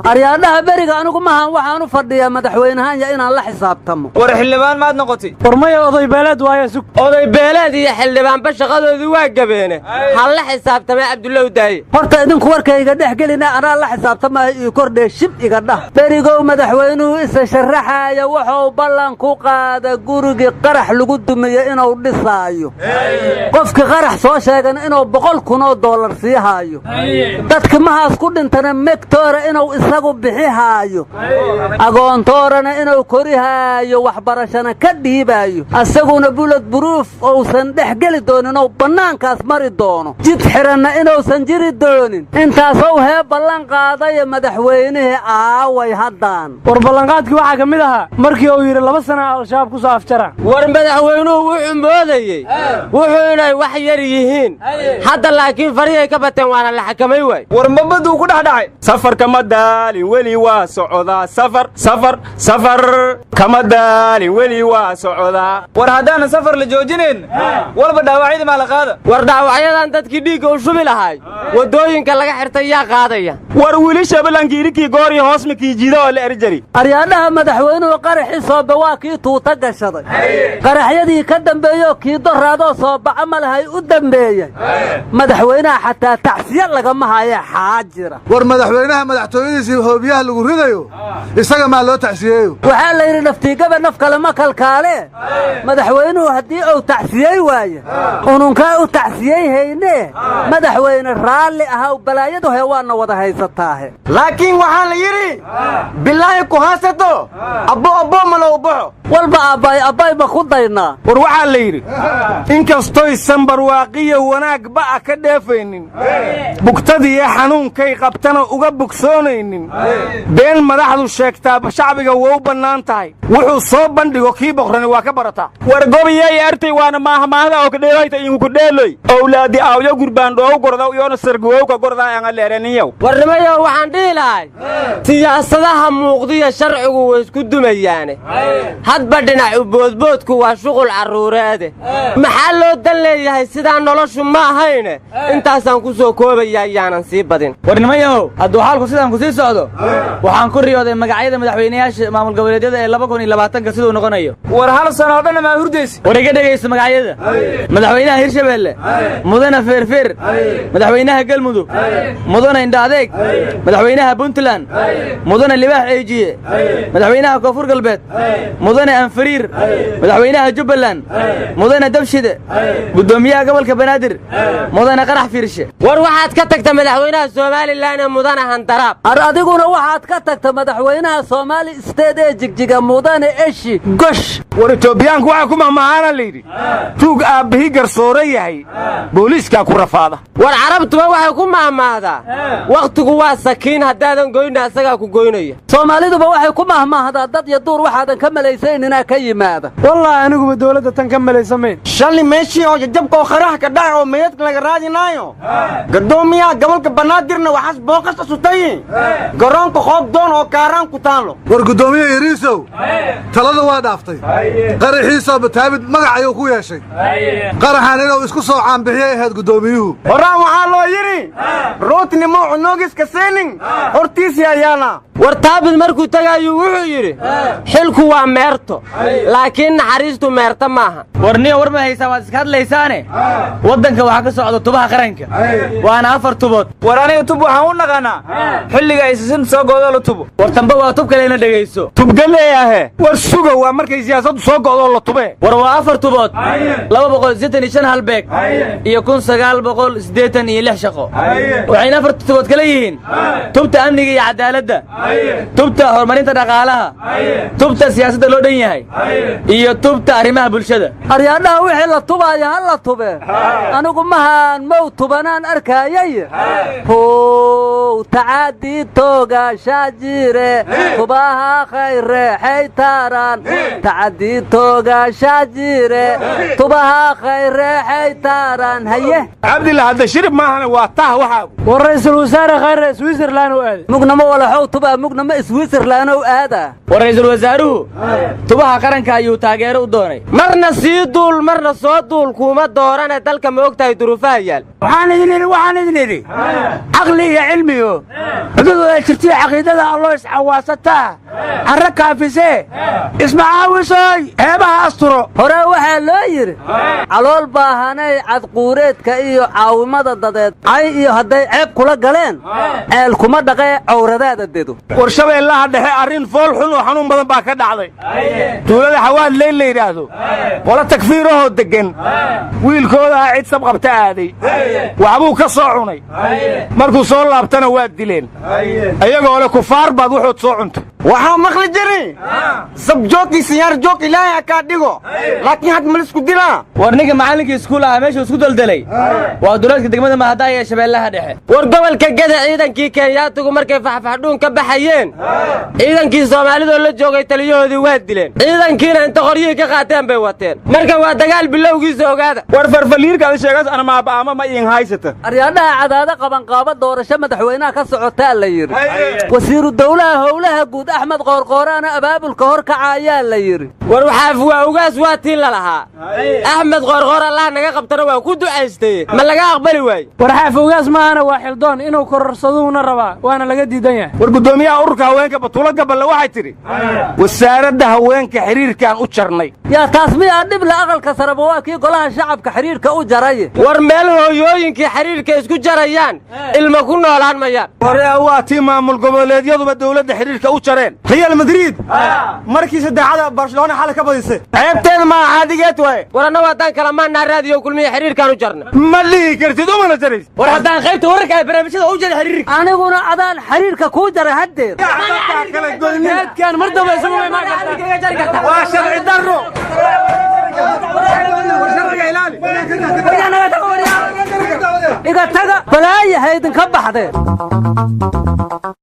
Aryaadhaha beriga anigu mahan waxaan u fadhiyaa madaxweynahan ya inaan la xisaabtamo. War xildhibaan maad noqotay? War maya, oday beeleed waaya, sug. Oday beeleed iyo xildhibaanba shaqadoodii waa gabeene, ha la xisaabtamay Cabdullow Daaye. Horta idinku warkayga dhex gelina, anaa la xisaabtamaayo, ii kordhee shib iga dhah. Berigow madaxweynuhu isa sharaxaaya wuxuu ballan ku qaada gurigii qarax lagu dumiye inuu dhisaayo, qofkii qarax soo sheegana inuu $100,000 sii haayo, dadki mahaas ku dhintana megtoora inuu isagu bixihaayo, agoontoorana inuu korihaayo, waxbarashana ka dhiibaayo, asaguna bulad buruuf uusan dhex geli doonin oo bannaankaas mari doono, jid xiranna inuusan jiri doonin. Intaasou hee ballan qaadaya madaxweynihii aaway haddaan? War ballanqaadkii waxaa ka mid ahaa markii uu yidhi 2 sana Al-Shabaab ku soo afjara. War madaxweynuhu wuxuu moodayey wuxuu inay wax yar yihiin, hadda laakiin farihii ka bateen, waana la xakamay waay. War mabaduu ku dhex dhacay. Safar kama daalin, weli waa socdaa. Safar, safar, safar kama daalin, weli waa socdaa. War haddaanan safar la joojinayn, walba dhaawacyadii maa la qaada. War dhaawacyadan dadkii dhiigga u shubi lahaay waddooyinka laga xirtay yaa qaadaya? War wili shabalankiirikii goori hoosmakii jiida oo la erjari. Aryaadhaha madaxweynuhu qaraxii sooba waa kii tuuta gashaday, qaraxyadii ka dambeeyoo kii doraadoo soobaca ma lahay u dambeeyey. Madaxweynaha xataa tacsiya lagama haye, xaajira. War madaxweynaha madaxtooyadiisii hoobiyaha lagu ridayo, isaga maa loo tacsiyeeyo? Waxaa la yidhi naftiigaba naf kale ma kalkaale. Madaxweynuhu haddii uu tacsiyey waaye, ununkaa u tacsiyey haynee. Madaxweyne, raalli ahaw, balaayadu he waana wada haysataahe. Laakiin waxaa la yidhi bilaahi ku haysato abbo abbo malow baxo. Walba aabbaay abbay ma ku daynaa? War waxaa la yidhi inkastoysan barwaaqiyo wanaag ba'a ka dheefaynin, bugtadiiyo xanuunkay qabtana uga bogsoonaynin, been madaxdu sheegtaa shacbiga waa u bannaan tahay, wuxuu soo bandhigo kii boqrani waa ka barataa. War gobiyay artay waana maahmaahda oo kadheelayta inku dheeloy owlaadi aawyo gurbaan dhoow gordaw iyoona sarguwowka gordaa aan leeraniyow. Warnimayo, waxaan dhihi lahay siyaasadaha muuqdiya sharcigu way isku dumayaane, hadba dhinacu boodboodku waa shuqul carruureede. Maxaa loo dan leeyahay? Sidaa noloshu ma ahayne. Intaasaan ku soo koobaya, ayaanan sii badin. War nimanyahow, hadduu xaalku sidaan ku sii socdo, waxaan ku riyooday magacyada madaxweynayaasha maamul goboleedyada ee 2020-ka siduu noqonayo. War hal sano oo dhanna maa hurdaysi? War iga dhegayso magacyada: madaxweynaha Hirshabeelle Mudane Feerfeer, madaxweynaha Galmudug Mudane Indha Adeeg, madaxweynaha Puntland Mudane Libaax Eejiye, madaxweynaha Koonfur Galbeed Mudane Anfariir, madaxweynaha Jubbaland Mudane Dabshide, guddoomiyaha gobolka Banaadir Mudane Qarax Fiirshe. War waxaad ka tagta madaxweynaha Somalilan ee Mudane Handaraab. Ar adiguna waxaad ka tagta madaxweynaha Soomaali State ee Jigjiga Mudane Eshi Gosh. War Itoobiyaanku waxaa ku mahmahaana layidhi tuug aabbihii garsoore yahay booliiskaa ku rafaada. War carabtuba waxay ku mahmaahdaa wakhtigu waa sakiin, haddaadan goyna asagaa ku goynaya. Soomaaliduba waxay ku mahmaahdaa dad iyo duur waxaadan ka malaysayn inaa ka yimaada. Wallaahi aniguba dawladda tan ka malaysamayn. Shalli meeshii oo jajabka oo qarax ka dhaca oo meydadka laga raadinaayo, gadoomiyaha gobolka Banaadirna waxaas booqasta sutay garoonka Qoob Doon oo Kaaraan ku taalo. War guddoomiye Yariisow talada waa dhaaftay. Qaraxiisoo bataabid magac ayuu ku yeeshay. Qaraxan inuu isku soo caanbixiyay ahayd guddoomiyuhu. Horaan waxaa loo yidhi rootnimo cunoogiska seenin hortiisii ayaana. War Taabid markuu tagaayuu wuxuu yidhi xilku waa meerto, laakiin naxariistu meerto maaha. War niyo, war ma haysaa? Waad iska hadlaysaane, waddanka waxaa ka socda tubaha qaranka, waana afar tubood. War aniga tub waxaan u naqaanaa xilliga ay sisin soo goodo la tubo. War tamba waa tub kalena, dhegayso. Tubgaleeyahe, war suga, waa markay siyaasaddu soo go'doo la tubee. War waa afar tubood, 285 halbeeg iyo 1986 shaqo. Waxayna afarta tubood kala yihiin tubta amniga iyo cadaaladda, tubta horumarinta dhaqaalaha, tubta siyaasadda loo dhan yahay iyo tubta arrimaha bulshada. Aryaadhaha, wixii la tubaaya ha la tube, anigu mahaan mow tubanaan arkaayay. How tacaadii toogaashaa jire, tubaha khayre xaytaaraan, tacadii toogaashaa jire, tubaha khayre xaytaaraan, haye. Cabdilla, hadda shirib maahane, waa tah waxaagu. War ra'iisul wasaare Khayre Switzerland u aaday. Mugnama walaxow tubaa, mugnama Switzerland ow aadaa. War ra'iisul wasaaruhu tubaha qaranka ayuu taageero u doonay. Marna sii duul, marna soo duul, kuuma doorane dalka ma og tahay duruufaha yaal? Waxaan idin idhi, waxaan idin idhi, caqli iyo cilmiyo cudud wada jirtiyo caqiidada alloo iscawaasataa carra kaafisee ismacaawisoy ceebaha asturo. Hore waxaa loo yidhi calool baahanay cadquureedka iyo caawimada dadeed cay iyo hadday ceeb kula galeen ceel kuma dhaqee cawradaada dedo. War Shabeellaha Dhexe arrin fool xun oo xanuun badan baa ka dhacday. Tuulada Xawaadley la yidhaahdo qolo takfiirahoo deggan wiilkoodaa cid sabqabta aaday, waxbuu ka soo cunay, markuu soo laabtana waa dileen ayagoo le kufaar baad wuxuud soo cuntay. Waxaa maqli jiri sabjoog iyo siyaar joog ilaahay kaa dhigo, laakiin had malisku dilaa. War ninka macallinkii iskuul ahaa meeshuu isku deldelay waa duleedka degmada Mahadaaya ee Shabeellaha Dhexe. War gobolka Geda ciidankii Kenyaatigu markay faxfaxdhuun ka baxayeen ciidankii Soomaalidoo la joogay taliyahoodii waa dileen, ciidankiina inta qoryihii ka qaateen bay wateen. Marka waa dagaal bilowgiisa, ogaada. War farfaliirkaada sheegaas ana maaba'ama ma iin haysata. Aryaadhaha cadaado qabanqaabo doorasho madaxweynaha ka socotaa la yidhi. Wasiiru dawlaha howlaha guud Axmed Qoorqooraana abaabulka hor kaca ayaa la yidhi. War waxaaf waa ugaas waa tii la lahaa Axmed Qoorqoor Allah naga qabtana waa ku ducaystay, ma laga aqbali waaye? War xaaf ugaas maahana waa xildoon inuu kororsaduuna rabaa, waana laga diidan yahay. War guddoomiyaha ururka haweenka Batuulo Gaballe waxay tidhi wasaaradda haweenka xiriirkaan u jarnay. Yaa taas miyaa dhib la aqalka sareba waa kii golaha shacabka xiriirka u jaray. War meel hooyooyinkii xiriirka isku jarayaan ilma ku noolaan mayaan. Hore waa tii maamul goboleedyaduba dawladda xiriirka u jareen. Real Madrid markii saddexaad Barcelona xal ka badisay ceebteeda ma caadigeed way. War annagu haddaan kala maannaa raadiyo Kulmiya xiriirkaan u jarna. Ma dhihi kartid umana jarays. War haddaan qaybta wararka ee barnaamijyada u jaray xiriirka. Aniguna adaan xiriirka kuu jaray haddeer. Geedkan mar dambe isugu imaan kartaa. Waa sharci darro. Iga taga balaaya haydinka baxdee.